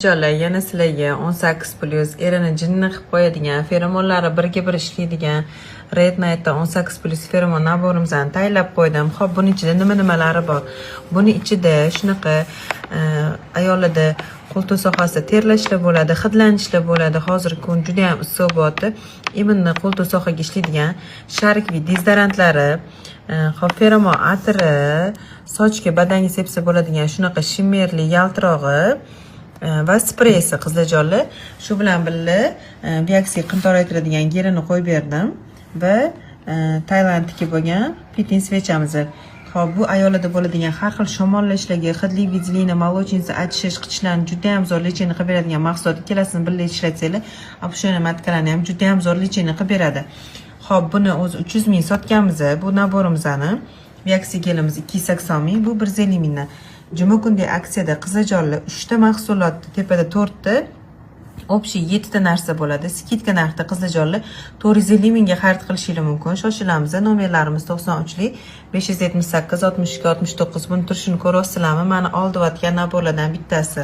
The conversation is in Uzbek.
Jolar, yana sizlarga 18+ erini jinni qilib qo'yadigan, feromonlari birga bir ishlaydigan Red Night'da 18+ feromon набор imizni tayyorlab qo'ydim. Xo'p, buni ichida nima nimalari bor? Buni ichida shunaqa ayollarda qo'ltiq sohasida terlashlar bo'ladi, hidlanishlar bo'ladi. Hozirgi kun juda ham issiq bo'lyapti. Именно qo'ltiq sohaga ishlaydigan шариковый dezodorantlari, xo'p, feromon atiri, sochga, badanga sepsa bo'ladigan shunaqa shimmerli yaltirog'i va spreysi, qizlarjonlar. Shu bilan birga Biaxi qin toraytiradigan gelini qo'yib berdim va Tailandniki bo'lgan fitin свеча miz. Xo'p, bu ayollarda bo'ladigan har xil shamollashlarga, hidli выделение, молочница, achishish, qichishlarni juda ham zo'r лечение qilib beradigan mahsulot. Ikkalasini birga ishlatsanglar, опущенный матка larni ham juda ham zo'r лечение qilib beradi. Xo'p, buni o'zi 300 ming sotganmiz, bu набор imizni. Biaxi gelimiz 280 ming, bu 150 mingdan. Juma kundagi aksiyada, qizlarjonlar, 3 ta mahsulot, tepada 4 ta, общий 7 ta narsa bo'ladi. Скидка narxda, qizlarjonlar, 450 mingga xarid qilishinglar mumkin. Shoshilamiz. Nomerlarimiz 93 578 62 69. Buni turishini ko'ryapsizlarmi? Mani oldiyotgan набор lardan bittasi.